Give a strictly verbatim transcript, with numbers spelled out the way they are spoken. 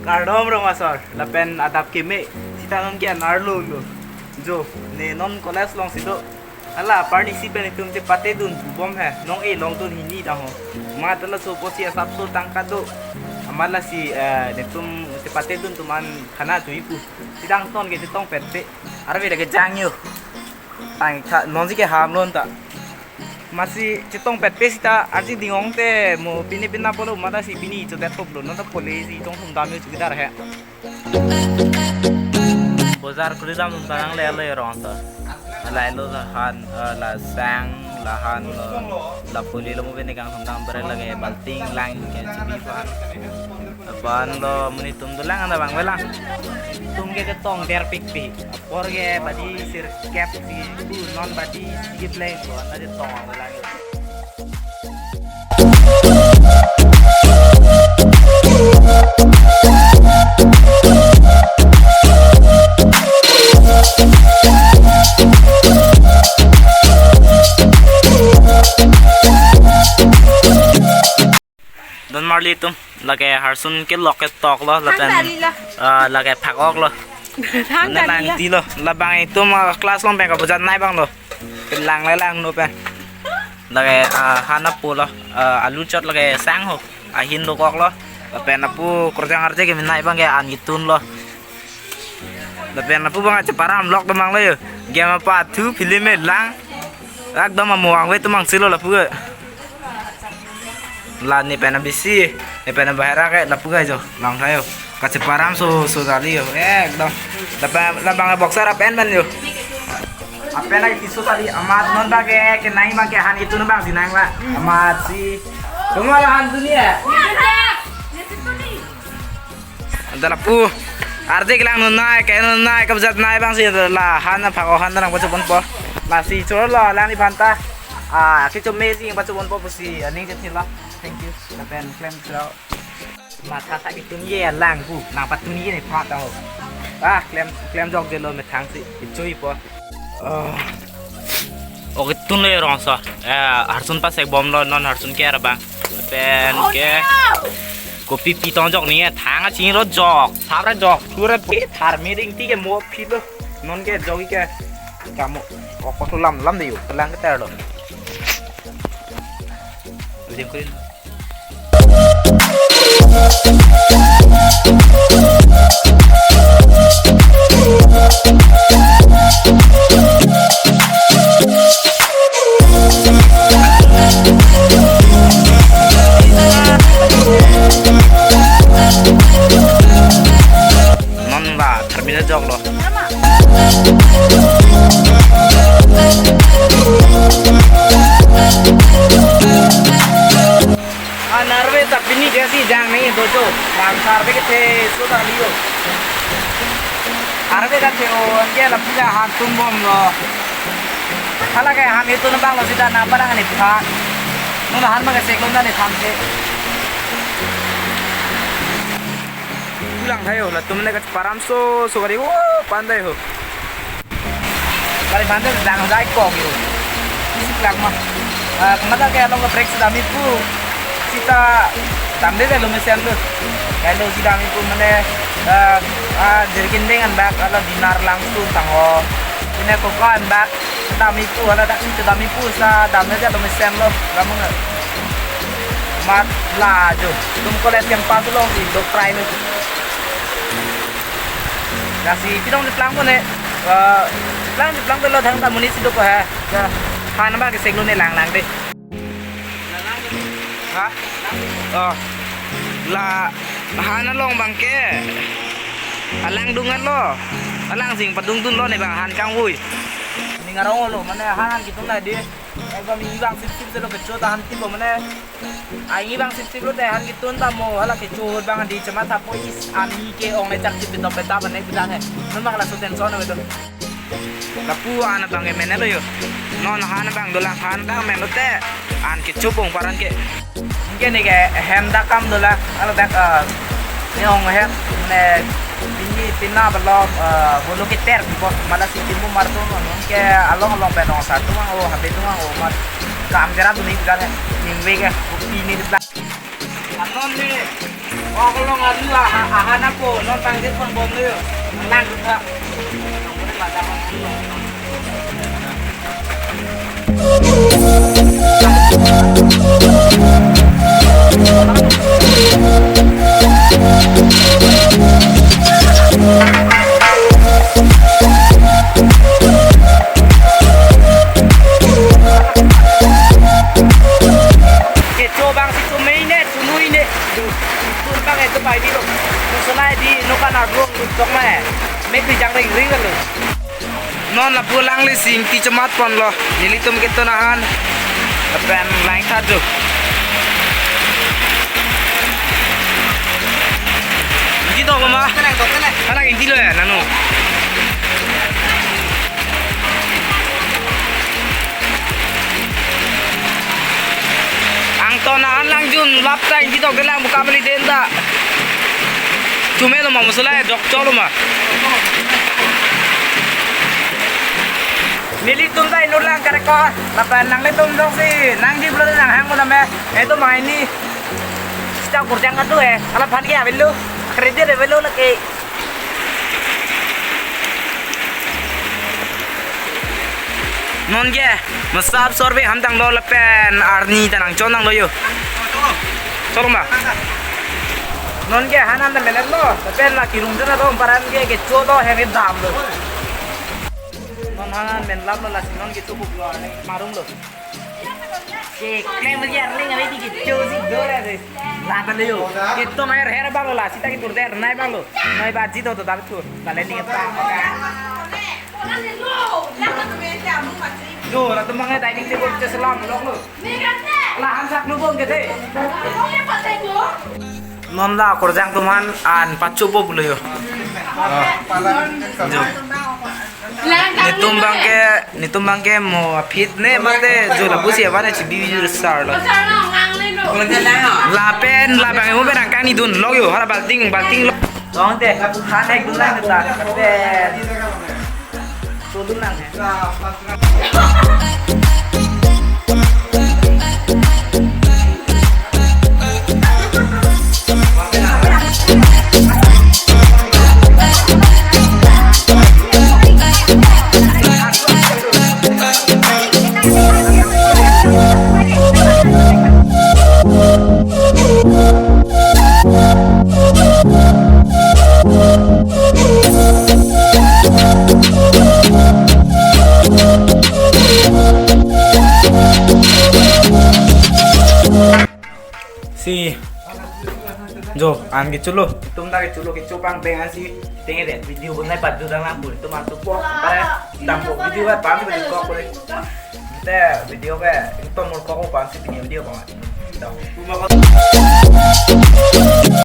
Kardom rong asor, lapen adap keme, sita non ke anar lo lo. Jo, ne non college alongsi do. Hala, party si pen itum chepatedun pu bom he, nong-e longtun hini ta ho. Mat laso apotsi asapso tangka do. Amat lasi, eh, netum chepatedun atum an khana choi pu. Sita angton ke chetongpet pe. Arve lake jang yo. Tang tha, nonsi ke ham lon ta. Amatsi chetongpet pe sita arsi dingong te mo pini pina polo mata si pini chodet top lo non ta pole si chong sum dam yo chukidar he. Bojar kuli dam parang le lo rong ta. Lai lo la han, eh, la sang, la han lo, la poli lo mo bini kang sum dam bre lake balting lang ke chibi pan. Aban lo muni tum dolang anda bang belang. Tum ke ketong der pikpik. Apor ke badi sirkep si bu non badi sige pleng ko anda je tong ang belang. Don marli atum, lake harsun kelok ketok lo, lapen, Thang dali lo. Ah, lake phak-ok lo. Thang Mane dali lang lo. Ti lo, labang itum, ah, class along pen kabujat nei bang lo. Pen lang le lang no pen. Lake, ah, han apo lo, ah, alu chot lake sang ho, ahin dokok lo. Lapen apo korjang arje kemenei bang ke an kitun lo. Lapen lapu bang cheparam lok damang lo yo. Game apa thu film e lang. Ekdom amo angve tumang silo lapu ke. La ne pen abisi, ne pen bahera ke lapu ke jo. Lang tha yo. Kacheparam so so dali yo. Ekdom. Lapen labang boxer apen man yo. Apen lagi tisu tadi amat non bang ke kenai bang ke han itu bang sinang la. Amat si. Semua la han dunia. Anta lapu. Arje kelang non nai, ke non nai, kabujat nei bang si la han na phak-ok han ta nang pachobon po. Lasi choro lo lang ni phanta. Ah, kecho amazing pachobon po pusi aning chethin lo. Thank you. Lapen klem choro. Matha ta kitun ye lang pu, nang patun ye ne phat ta ho. Ah, klem, klem jok je lo methang si, ichui po. Ah. Oke, tun le rong so. Eh, harsun pasek bom lo, non harsun ke arabang. Pen ke. Kopi pi tong jok ni, eh, thang aching lo jok. Thap ra jok. Pura pi thar mi ding ti ke mo phi lo. Non ke jok ke. Kamu. Kok ko lam lam de yo. Kelang ke ter lo. Ujeng kurin. Non ba tharmina jok lo. An arve ta pini ke si jang ni dojo. Bang sar be ke the so ta liyo. Arve ta the o an ke la pila han tun bom lo. Hala ke han itu nang bang lo sita na parang ni pha. Nuna han ma ke sek lo na ni tham ke. Pulang tha yo, latum ne kacheparam so so kari, oh, pandai ho. Kari pandai dang jai kok yo. Isi plak ma. Ah, kemada ke along ke break si dam-i pu. Sita dam de lo mesen lo. Kalau si dam-i pu mane, ah, ah, jerkin dengan bak ala dinar langsung tang ho. Ini kokan bak. Dam-i pu, hala dak si dam-i pu sa dam aja lo mesen lo, kamu nggak? Mat la jo, tum college campus lo si dok try lo. Dak si kidong di plang ko ne, eh, plang di plang lo thang ta monit si dok ko ha. Ya, han ba ke sek lo ne lang lang de. Ha? Oh. La han along bang ke. Alang dungan lo. Alang sing padungdun lo ne bang han kangvoi. Ning arong lo mane han kitun la de. Ai bang i bang sip sip lo kecho ta han tipo mane. Ai i bang sip sip lo te han kitun ta mo hala kecho bang di chama ta po is ami ke ong le chak sip to peta bane bilang he. Memang la so tension lo itu. Lapu an abang ke mene lo yo. Non han abang dolang han abang men lo te. An kechupong paran ke. Ke ne ke hem dak kam dolang. Alo dak, eh, ne ong hem ne pini tina balo, eh, bolo ke ter ko mala si timu mar to non ke along along pen ong sa tumang o habe tumang o mar. Kam jara tu ni dak ne. Ning ve ke pini dak. Non ni, okolong alu aha, aha napo, non tangsit pon bomlo yo. Lang dutha. Kecho abang si chomei ne, chonoi ne. Du, du abang etum pai bilo. Musolai di nokan arong du tok ma. Mek di jang ring ring lo. Non lapu alangli si ingti chomat ponlo. Nelitum ketun ahan. Lapen lang tha du. Ingti do mama. Tenang, tenang. Anak ingti lo ya, nanu. Angton ahan lang jun lap ta ingti tok kelang buka meli den ta. Chume lo ma musolai dok cholo ma. Nelitum ta inut lang kareko. Lapen nanglitum jongsi nangji pulote nanghang mo tame. Etum aini. Sita kurjang katu eh. Alaphan ke avelo. Credit avelo lake. Non ke, masap sorbe hamtang lo lapen arni ta nangchon nang lo yo. Cholo ma. Non ke hanan ta mener lo, lapen la kirung jana dong paran ke kecho do hem dam lo. Non hanan men lam lo lasi non kecho kup lo arni marum lo. Ke klem lagi arling kami di kecho si dor ada. La ta le yo. Kecho mai her bang lo la sita ketur der nai bang lo. Nai ba jito to dal tu. La le ni ta. Do la tu mangai dining table che selam lo lo. La han sak lo bong ke de. Non la kurjang atum ahan an pachu bo pulo yo. Ah. Jo. Netum abang ke, netum abang ke mo aphi ne mate jo lapusi awan chibi sar lo. Lapen labang mo berang kani dun lo yo, hala balting, balting lo. Tong te, han ek dun lang ta. Te. So dun lang. Si jo an kecho lo, tum ta kecho lo, kecho pang peng an si tenge de video bonai pat dun lang pun tum an tu po pa dam po video ba pang video kok pun te video ke tum mur kok pang si pini video pang. Dam.